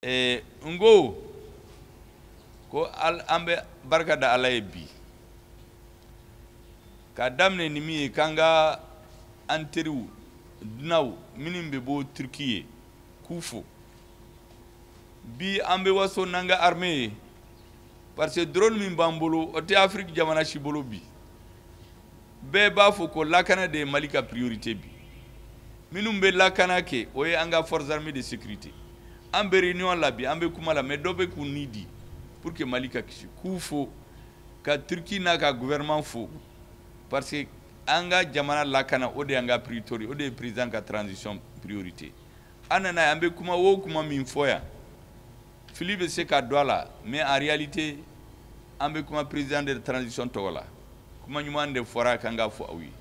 N ko an bɛ barika da Ala ye bi k'a daminɛ ni min ye, k'an ka an teriw dunanw minnu bɛ bɔ Turki ye, k'u fo. Bi an bɛ waso n'an ka armée ye, parce que drone min b'an bolo, o tɛ Afrique jamana si bolo. Bi bɛɛ b'a fɔ ko lakana de ye Mali ka priorité. Bi minnu bɛ lakana kɛ, o ye an ka forces armées de sécurité. An bɛ réunion la bi, an bɛ kuma la, mais dɔ bɛ k'u ni di pour que Mali ka kisi. K'u fo, ka Turquie n'a ka gouvernement fo, parce que an ka jamana lakana, o de y'an ka priorité, o de ye président ka transition priorité. An nana, an bɛ kuma o kuma min fɔ yan, fili bɛ se ka don a la, mais en réalité an bɛ kuma président de transition tɔgɔ la. Kuma ɲuman de fɔra k'an ka fɔ aw ye.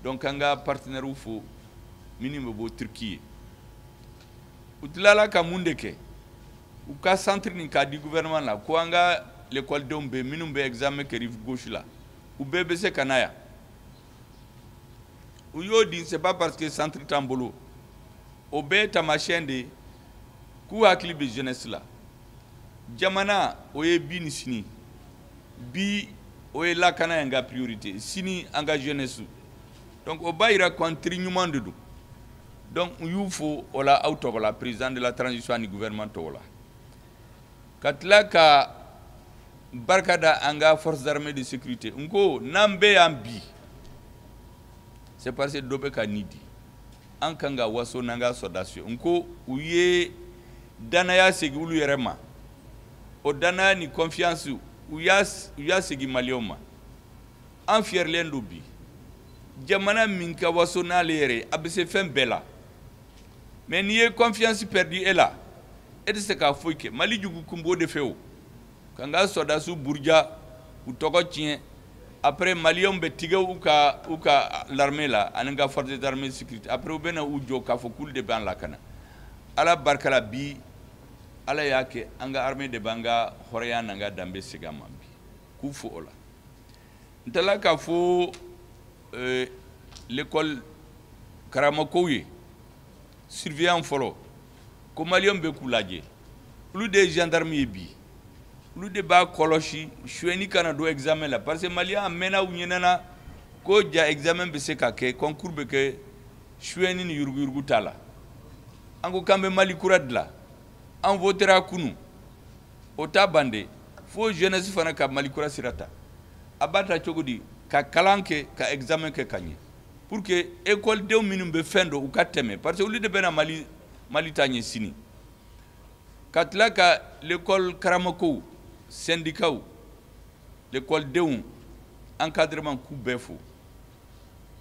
Donc an ka partenaires fo minnu bɛ bɔ Turquie ye. U tilala ka mun de kɛ? U ka centre nin k'a di gouvernement la, ko an ka l'école bɛ minnu bɛ examen kɛ rive gauche la, u bɛɛ bɛ se ka na yan. U y'o di, c'est pas parce que centre t'an bolo. O bɛɛ ye taamasiyɛn de ye k'u hakili bɛ jeunesse la. Jamana, o ye bi ni sini. Bi, o ye lakana y'an ka priorité, sini an ka jeunesse. Donc o b'a yira ko an teri ɲuman de don. Donc u y'u fo o la aw tɔgɔ la, président de la transition ani gouvernement tɔgɔ la. Ka tila ka barika da an ka forces armées de sécurité. N ko n'an bɛ yan bi, c'est parce que dɔ bɛ ka nin di. An kan ka waso n'an ka sɔrɔdasiw ye. N ko u ye danaya segin olu yɛrɛ ma, o danaya ni confiance, u y'a segin maliyɛnw ma. An fiyɛrilen don bi. Jamana min ka waso n'ale yɛrɛ, a bɛ se fɛn bɛɛ la, mais n'i ye confiance perdu e la, e tɛ se k'a foyi kɛ. Mali jugu kun b'o de fɛ, o ka n ka sɔrɔdasiw buruja, u tɔgɔ tiɲɛ. Après maliyɛnw bɛ tigɛ u ka l'armée la ani ka forces armées sécurité. Après u bɛ na u jɔ k'a fɔ k'olu de b'an lakana. Ala barika la, bi Ala y'a kɛ an ka armée de b'an ka hɔrɔnya n'an ka danbe segin an ma bi. K'u fo o la. N tilala k'a fɔ l'école karamɔgɔw ye, surveillant fɔlɔ, ko maliyɛnw bɛ k'u lajɛ. Olu de ye gendarme ye bi, olu de b'a kɔlɔsi suyɛni kana don examen la, parce que maliyɛn a mɛnna, u ɲinɛna ko ja examen bɛ se ka kɛ, concours bɛ kɛ, suyɛni ni yuruguyurugu t'a la. An ko k'an bɛ Mali kura dilan, an votera kunu, o t'a ban dɛ, fo jeunesse fana ka Mali kura sira ta. A b'a ta cogo di? Ka kalan kɛ, ka examen kɛ ka ɲɛ, pour que école denw minnu bɛ fɛn dɔn, u ka tɛmɛ, parce que olu de bɛna Mali ta ɲɛ sini. Ka tila ka l'école karamɔgɔw, syndicat, l'école denw, encadrement, k'u bɛɛ fo,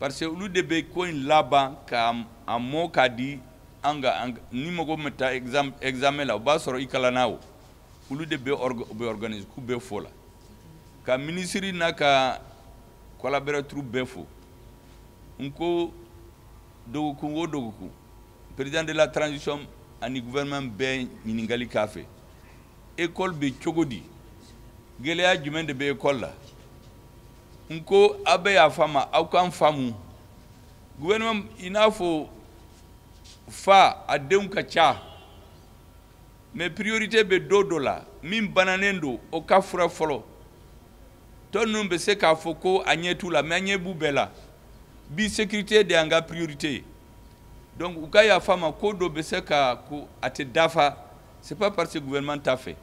parce que olu de bɛ ko in laban ka a mɔ k'a di an ka. Ni mɔgɔ min taa examen la, o b'a sɔrɔ i kalanna, o olu de bɛ organiser. K'u bɛɛ fo la, ka minisiri n'a ka collaborateur bɛɛ fo. N ko dɔgɔkun o dɔgɔkun, président de la transition ani gouvernement bɛɛ ɲininkali k'a fɛ: école bɛ cogo di? Gɛlɛya jumɛn de bɛ école la? N ko aw bɛ yafa ma, aw k'an faamu, gouvernement i n'a fɔ fa, a denw ka ca, mais priorité bɛ dɔ dɔ la. Min bananen don, o ka fura fɔlɔ. Tɔ ninnu bɛ se k'a fɔ ko a ɲɛ t'u la, mais a ɲɛ b'u bɛɛ la. Bi sécurité de y'an ka priorité ye. Donc u ka yafa ma, ko dɔ bɛ se ka ko a tɛ dafa, c'est pas parce que gouvernement t'a fɛ,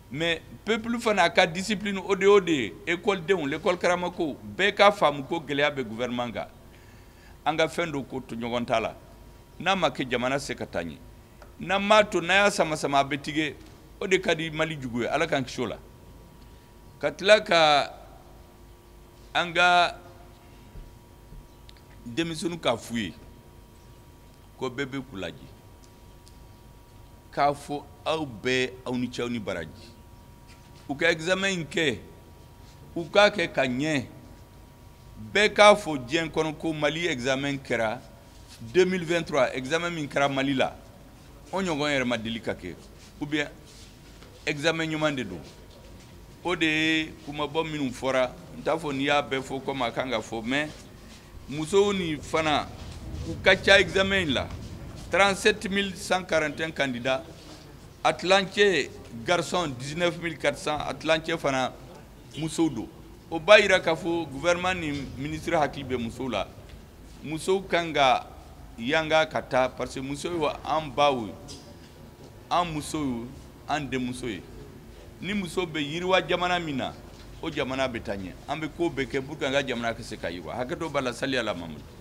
mais peuple fana a ka discipline, o de y'o de ye. École denw, l'école karamɔgɔw bɛɛ k'a faamu ko gɛlɛya bɛ gouvernement kan. An ka fɛn dɔ ko to ɲɔgɔn ta la, n'a ma kɛ, jamana se ka taa ɲɛ. N'an m'a to n'a y'a sama sama, a bɛ tigɛ. O de ka di Mali jugu ye. Ala k'an kisi o la. Ka tila ka an ka denmisɛnninw k'a f'u ye ko bɛɛ bɛ k'u lajɛ, k'a fɔ aw bɛɛ, aw ni cɛw ni baraji. U ka examen in kɛ, u k'a kɛ ka ɲɛ. Bɛɛ k'a fɔ diɲɛ kɔnɔ ko Mali examen kɛra 2023. Examen min kɛra Mali la, o ɲɔgɔn yɛrɛ ma deli ka kɛ, ou bien examen ɲuman de don. O de ye kumabɔ minnu fɔra. N t'a fɔ n'i y'a bɛɛ fɔ komi a kan ka fɔ, mais musow ni fana u ka ca examen in la, 37 141 candidats. A tilancɛ garçon 19 400, a tilancɛ fana musow don. O b'a yira k'a fɔ gouvernement ni ministre hakili bɛ musow la. Musow kan ka yanga ka taa, parce que musow ye an baw ye, an musow ye an denmuso ye. Ni muso bɛ yiriwa jamana min na, o jamana bɛ taa ɲɛ. An bɛ ko bɛɛ kɛ pour que an ka jamana ka se ka yiriwa. Hakɛto b'a la. Sali ala Mamadu.